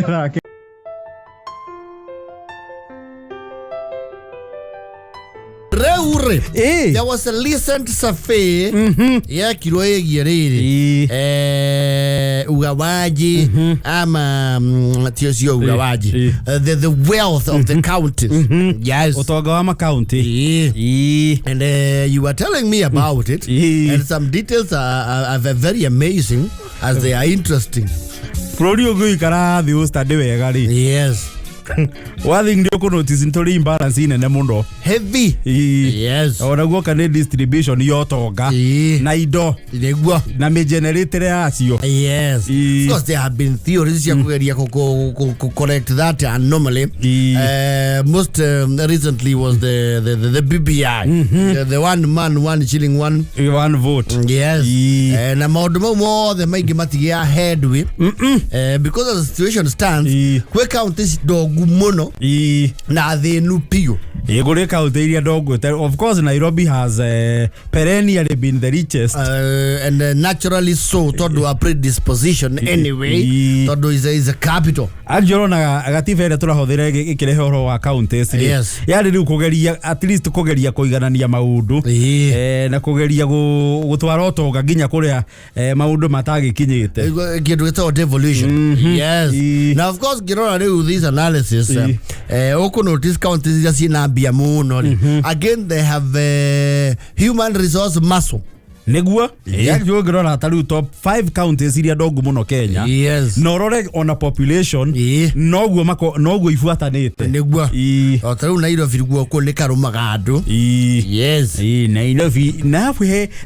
Nake Rĩu rĩ, there was a recent survey yekirwo ĩgiĩ rĩrĩ ugawaji ama ti ũcio ugawaji, the wealth of the counties. Yes. Ũtonga wa makaunti. And you were telling me about it, and some details are very amazing as they are interesting. Bũrũri ũngĩikara thĩ ũstudy wega rĩ. Yes. One thing nĩ ũkũ notice nĩ tũrĩ imbalance nene mũno. Heavy. Yes. Ona guoka nĩ distribution ya ũtonga na indo nĩguo na mĩgeneratĩre yacio. Yes. Of course there have been theories cia kũgeria correct that anomaly. Most recently was the BBI. The one man, one shilling, one one vote. Yes. Na maũndũ mau mothe maingĩ matigĩa headway. Because as the situation stands, kwĩ counties ndongu mũno na thĩnu biũ. Kũrĩ kaunti iria ndongu. Of course Nairobi has perennially been the richest. And naturally so, tondũ wa predisposition anyway, tondũ is a capital. Actually ũronaga gatiba ĩrĩa tũrahũthĩra ĩkĩrehe ũhoro wa counties rĩ, Yes. yarĩ rĩu kũgeria at least kũgeria kũiganania maũndũ na kũgeria gũtwara ũtonga nginya kũrĩa maũndũ matagĩkinyĩte. Kĩndũ gĩtagwo devolution. Yes. Now of course ngĩrora rĩu this analysis, ũkũ notice counties iria ciĩna mbia mũno rĩ, again they have human resource muscle. Nĩguo actually ũngĩrora ta rĩu top 5 counties iria ndongu mũno Kenya, Yes. na ũrore ona population, noguo ibuatanĩte. Nĩguo o ta rĩu Nairobi guo nĩ karũmaga andũ. Yes. Nairobi na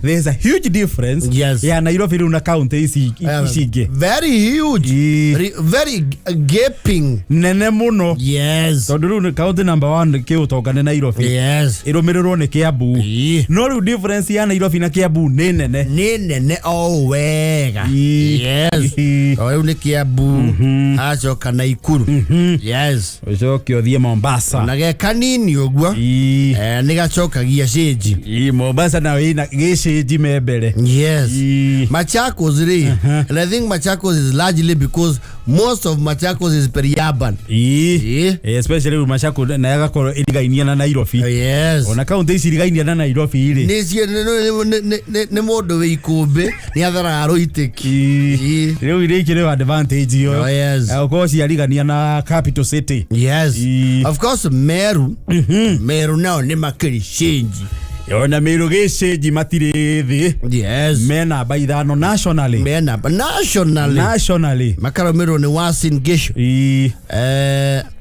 there's a huge difference. Yes. Ya Nairobi rĩu na county ici ici ingĩ. Very huge. Very gaping. Nene mũno. Yes. Tondũ rĩu county number 1 kĩũtonga nĩ Nairobi. Yes. Ĩrũmĩrĩrwo nĩ Kiambu. No rĩu difference ya Nairobi na Kiambu kũu nĩ nene. Nĩ nene o wega. Yes. O rĩu nĩ Kiambu, acoka Naikuru. Yes. Ũcoke ũthiĩ Mombasa. Na ge kanini ũguo nĩ gacokagia cĩnji. Mombasa nayo ĩna gĩcĩnji me mbere. Yes. Machakos rĩ, and I think Machakos is largely because most of Machakos is peri-urban. Especially rĩu Machakos na yagakorwo ĩrigainie na Nairobi. Yes. Ona kaunti ici irigainie na Nairobi rĩ. Nĩ mũndũ wĩ ikũmbĩ nĩ atharaga rũitĩki. Rĩu irĩ ikĩrĩ advantage ĩyo. Oh, yes. Ũkorwo ciarigania na capital city. Yes. Of course Meru. Meru nao nĩ makĩrĩ cĩnji. Ona Meru gĩcĩnji matirĩ thĩ. Yes. Me namba 5 nationally. Me namba nationally. Nationally. Makarũmĩrĩrwo nĩ Uasin Gishu.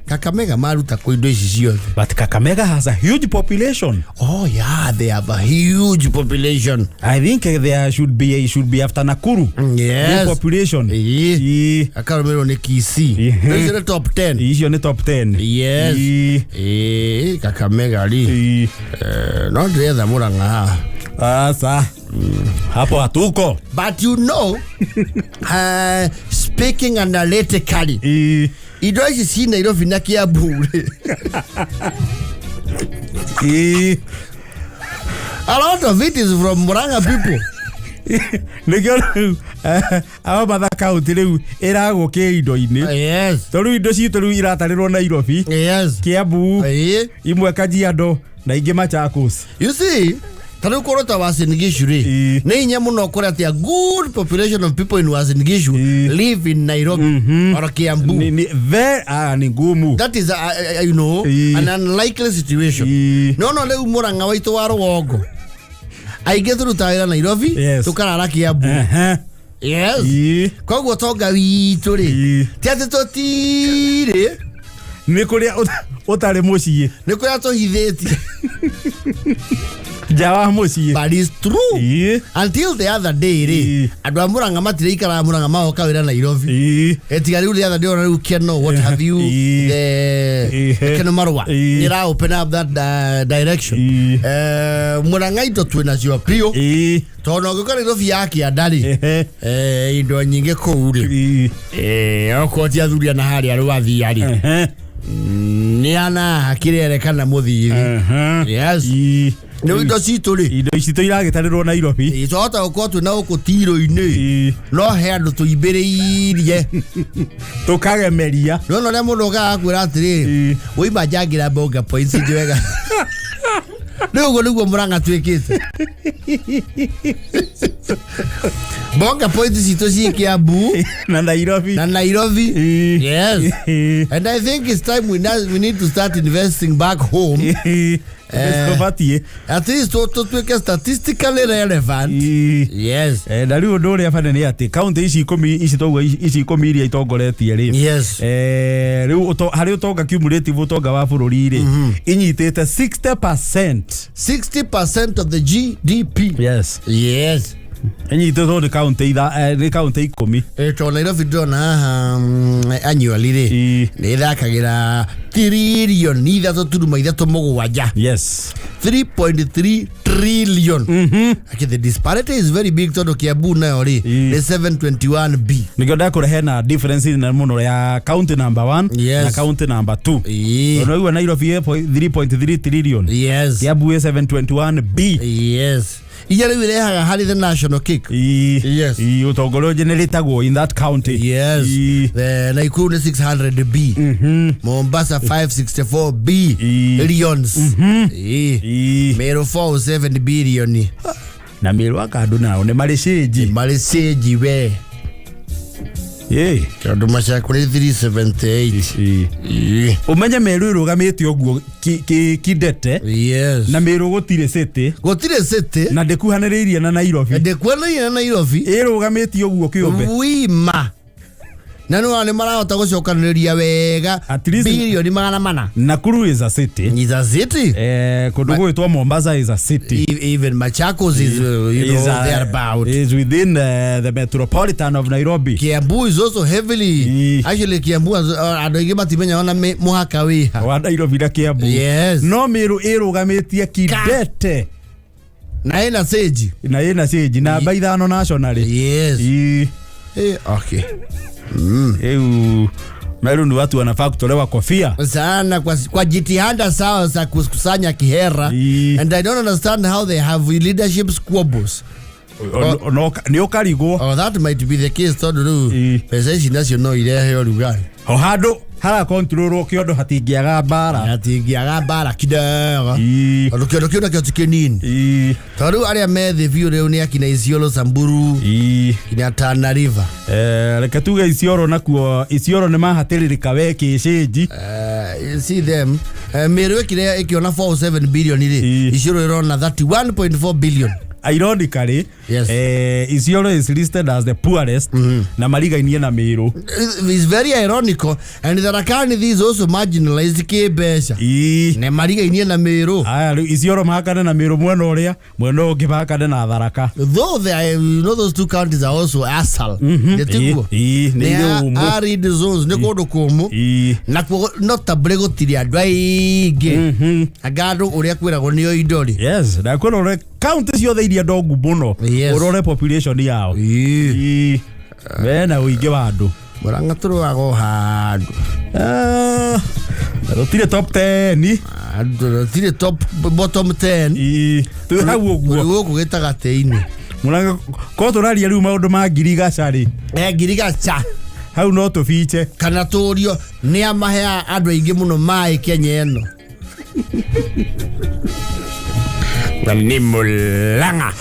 Kakamega maruta kũ indo ici ciothe. But Kakamega has a huge population. Oh yeah, they have a huge population. I think there should be after Nakuru. Yes. The population. Akarũmĩrĩrwo nĩ Kisii. Icio nĩ top 10. Icio nĩ top 10. Yes. Kakamega rĩ. No ndĩretha Murang'a haha. Asa. Hapo hatuko. But you know, speaking analytically, indo ici ci Nairobi na Kiambu rĩ. A lot of it is from Murang'a people. Nĩkĩo rĩu aba Matha County rĩu ĩragũkĩa indo-inĩ. Yes. Tondũ indo citũ rĩu iratarĩrwo Nairobi. Yes. Kiambu. Imwe Kajiado na ingĩ Machakos. You see, tarĩu kũrwo ta Uasin Gishu rĩ, nĩ hinya mũno ũkore atĩ a good population of people in Uasin Gishu live in Nairobi or Kiambu. Ni ngumu. That is you know, an unlikely situation. No no rĩu Murang'a waitũ wa rũgongo aingĩ tũrutaga wĩra Nairobi, tũkarara Kiambu. Yes. Koguo tonga witũ rĩ, ti atĩ tũtirĩ, nĩ kũrĩa ũtarĩ mũciĩ, nĩ kũrĩa tũhithĩtie nja wa mũciĩ. But it's true. Until the other day rĩ, andũ a Murang'a matirĩikaraga Murang'a magoka wĩra Nairobi. Tiga rĩu the other day ona rĩu Keno, what have you, the Keno Marua nĩra open up that direction. Murang'a indo twĩ nacio biũ, tondũ ũngĩũka Nairobi ya kĩanda rĩ, indo nyingĩ kũu rĩ, okorwo ti athuri ana harĩa rwathia rĩ, nĩ ana kĩrere kana mũthiri. Yes. Nĩ indo citũ rĩ, indo citũ iragĩtarĩrwo Nairobi. Twahota gũkorwo twĩna gũkũ tiro-inĩ, no he andũ tũimbĩrĩirie tũkagemeria. Nĩwona ũrĩa mũndũ okaga akwĩra atĩrĩrĩ, woima njangĩra bonga points njwega. Rĩu ũguo nĩguo Murang'a twĩkĩte. Bonga points citũ ciĩ Kiambu na Nairobi. Na Nairobi. Yes. And I think it's time we need to start investing back home. At least tũtuĩke statistically relevant. Yes. Na rĩu ũndũ ũrĩa bane nĩ atĩ kaunti ici ikũmi ici tauga ici ikũmi iria itongoretie rĩ. Yes. Rĩu harĩ ũtonga cumulative ũtonga wa bũrũri rĩ, inyitĩte 60%. 60% of the GDP. Yes. Yes. Inyitĩtwo nĩ kaunti nĩ kaunti ikũmi. Tondũ Nairobi ndĩrona haha annually rĩ, nĩ ĩthakagĩra trilioni 3.37. Yes. 3.3 trillion. Okay, the disparity is very big tondũ Kiambu nayo rĩ nĩ 721 B. Nĩkĩo ndakũrehe na difference nene mũno ya county number 1 na county number 2. Tondũ waigua Nairobi 3.3 trillion. Yes. Kiambu 721 B. Yes. Iria rĩu irehaga harĩ the national cake. Yes. Ũtongoria ũgeneratagwo in that county. Yes. Nakuru nĩ 600 B. Mombasa 564 B. Billions. Meru 407 billion. Na Meru aka andũ nao nĩ marĩ cĩnji. Marĩ cĩnji we. Tondũ Machakos nĩ 378. Ũmenye Meru ĩrũgamĩte ũguo kidete. Yes. Na Meru gũtirĩ city. Gũtirĩ city. Na ndĩkuhanĩrĩirie na Nairobi. Ndĩkuhanĩrĩirie na Nairobi. Ĩrũgamĩte ũguo kĩũmbe. Wima. Na nĩ marahota gũcokanĩrĩria wega bilioni 400. Nakuru is a city. Is a city. Kũndũ gwĩtwo Mombasa is a city. Even Machakos is you know, thereabout. Is within the metropolitan of Nairobi. Kiambu is also heavily. Actually Kiambu andũ aingĩ matimenya ona mũhaka wĩha wa Nairobi na Kiambu. Yes. No Meru ĩrũgamĩtie kidete. Na ĩna sage. Na ĩna cĩnji namba 5 nationally. Yes. Ii. Okay. Rĩu Meru ni watu wanafaa kutolewa kofia Sana kwa jitihada sawa za kukusanya kihera. And I don't understand how they have leadership squabbles. Nĩ ũkarigwo. Oh, that might be the case tondũ rĩu mbeca ici nacio no irehe ũrugarĩ. Ho handũ harakontrolwo kĩondo hatingĩaga mbara. Hatingĩaga mbara kidogo. Tondũ kĩondo kĩu nakĩo ti kĩnini. Tondũ rĩu arĩa me thĩ biũ rĩu nĩ akina Isiolo, Samburu, kinya Tana River. Reke tuge Isiolo nakuo, Isiolo nĩ mahatĩrĩrĩka we kĩcĩnji. You see them. Meru ĩkĩrĩa ĩkĩona 47 billion rĩ, Isiolo ĩrona 31.4 billion. Ironically, yes. Isiolo is listed as the poorest na marigainie na Meru. It's very ironical, and Tharaka Nithi is also marginalized kĩmbeca. Ne marigainie na Meru. Aya, rĩu Isiolo mahakane na Meru mwena ũrĩa, mwena ũngĩ mahakane na Tharaka. Though they are, you know, those two counties are also asal. Nĩ nĩ ũmũ. Arid zones, nĩ kũndũ kũmũ. Na kuo notably gũtirĩ andũ aingĩ. Anga andũ ũrĩa kwĩragwo nĩo indo rĩ. Yes, na kwĩna ũrĩa county ciothe iria ndongu mũno. Ũrore population yao. Mena ũingĩ wa andũ. Murang'a tũrũaga o handũ. Tũtirĩ top 10. Tũtirĩ top bottom 10. Twĩ hau ũguo. Tũrĩ gũkũ gĩtagatĩ-inĩ. Murang'a ko tũraria rĩu maũndũ ma ngirigaca rĩ. Ngirigaca. Hau no tũbiche. Kana tũrio nĩ amaheaga andũ aingĩ mũno maĩ Kenya ĩno. Ni Murang'a.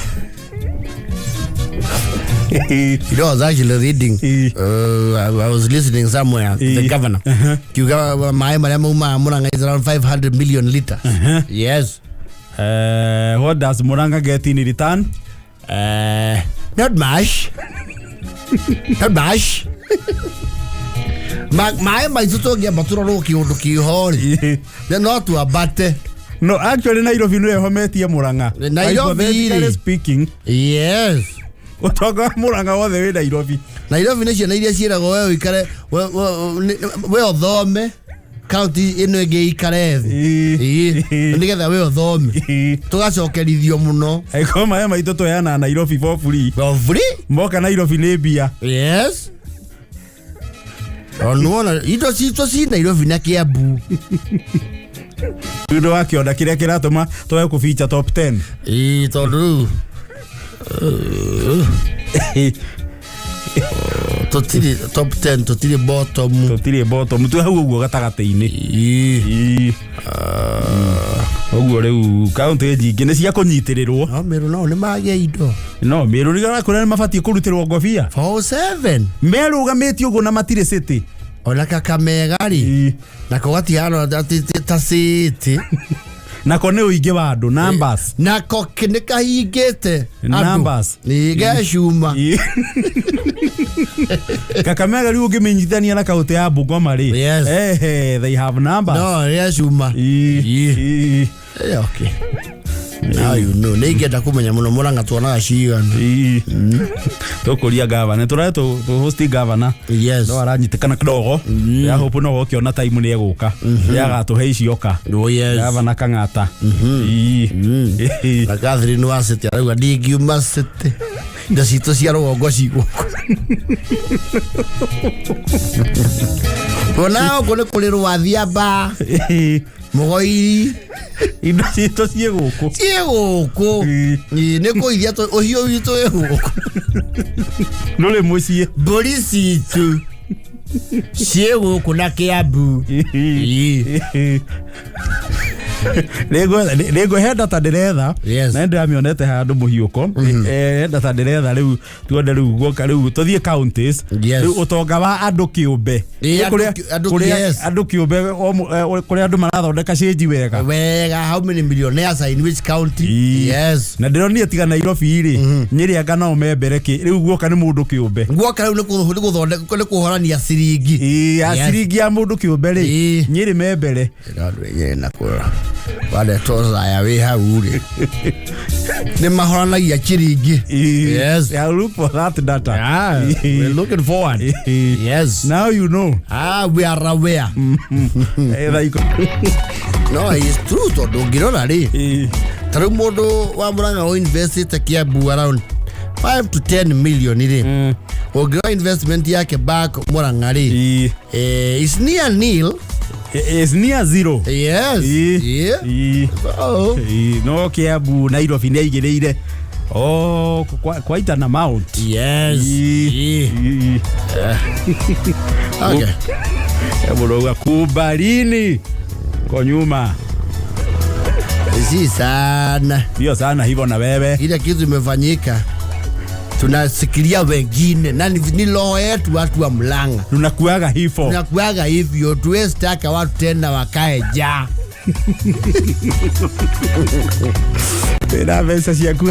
You know, I was actually reading. I was listening somewhere. The governor. Kiuga maĩ marĩa maumaga Murang'a is around 500 million liters. Yes. What does Murang'a get in return? Not much. Not much. Maĩ maitũ tũngĩamba tũrorwo kĩũndũ kĩho rĩ, no tuambate. No, actually Nairobi nĩyo ĩhometie Murang'a. Nairobi Hypothetically speaking. Yes. Ũtonga wa Murang'a wothe wĩ Nairobi. Nairobi nĩ ciana iria ciĩragwo we ũikare we ũthome county ĩno ĩngĩ ikare thĩ. Nĩgetha we ũthome. Tũgacokerithio mũno. Angĩkorwo maĩ maitũ tũheanaga Nairobi for free. For free? Moka Nairobi nĩ mbia. Yes. Onuona indo citũ ci Nairobi na Kiambu. Ũndũ wa kĩonda kĩrĩa kĩratũma twae kũbicha top 10. Tondũ rĩu tũtirĩ top 10, tũtirĩ bottom. Tũtirĩ bottom, twĩ hau ũguo gatagatĩ-inĩ. Ũguo rĩu kaũntĩ nyingĩ nĩ cia kũnyitĩrĩrwo. No Meru nao nĩ magĩa indo. No Meru nĩ kũrĩa nĩ mabatiĩ kũrutĩrwo ngobia. 47. Merũgamĩtie ũguo na matirĩ city. Ona Kakamega rĩ, nako gatihana ta city. Nako nĩ ũingĩ wa andũ, numbers. Nako nĩ kahingĩte numbers. Nĩ gecuma. Kakamega rĩu ũngĩmĩnyitithania na kaũntĩ ya Bungoma rĩ. Yes. They have numbers. No, gecuma. Okay. Now you know. Nĩ ingĩenda kũmenya mũno Murang'a tuonaga cigana. Tũkũria governor. Tũrare tũ host governor. Yes. No aranyitĩkana kidogo. Ya hope no ũkĩona time nĩ egũka. Nĩ ici oka. Oh yes. Governor Kang'ata. Na Catherine wa City arauga ndingiuma City. Indo citũ cia rũgongo ci gũkũ. Tuona ũguo nĩ kũrĩ Rwathiamba. Mũgoiri. Indo citũ ciĩ gũkũ. Ciĩ gũkũ. Nĩ kũithia ũhiũ witũ wĩ gũkũ. Ndũrĩ mũciĩ. Mbũri citũ ciĩ gũkũ na Kiambu. Rĩngĩ he data ndĩretha. Na nĩndĩramĩonete handũ mũhiũko. He data ndĩretha rĩu tuone rĩu guoka rĩu tũthiĩ counties. Rĩu ũtonga wa andũ kĩũmbe. Andũ kĩũmbe kũrĩa andũ marathondeka cĩnji wega. Wega, how many millionaires are in which county? Yes. Na ndĩronire tiga Nairobi rĩ, Nyĩrĩ anga nao me mbere kĩ. Rĩu guoka nĩ mũndũ kĩũmbe. Guoka rĩu nĩ gũthondeka nĩ kũhorania ciringi. Ciringi ya mũndũ kĩũmbe rĩ, Nyĩrĩ me mbere. Wale toza ya wĩ hau rĩ. Nĩ mahoranagia ciringi. Yes. I look for that data. Yeah, we're looking forward. Yes. Now you know. We are aware. No, it's true tondũ ũngĩrora rĩ. Ta rĩu mũndũ wa Murang'a o investite Kiambu around 5 to 10 million rĩ, ũngĩoya investment yake back Murang'a rĩ, is near nil. Is near zero. Yes. Yeah. Oh. No Kiambu Nairobi nĩ aigĩrĩire, oh, quite an amount. Yes. Yeah. Okay. Mũrauga kubalini ko nyuma. Si sana. Sio sana hivyo na wewe. Ile kitu imefanyika, tunasikilia wengine na ni roho yetu watu wa Murang'a. Tunakuaga hivyo. Tunakuaga hivyo, tuwezi taka watu tena wakae jaa. Na mbeca ciaku.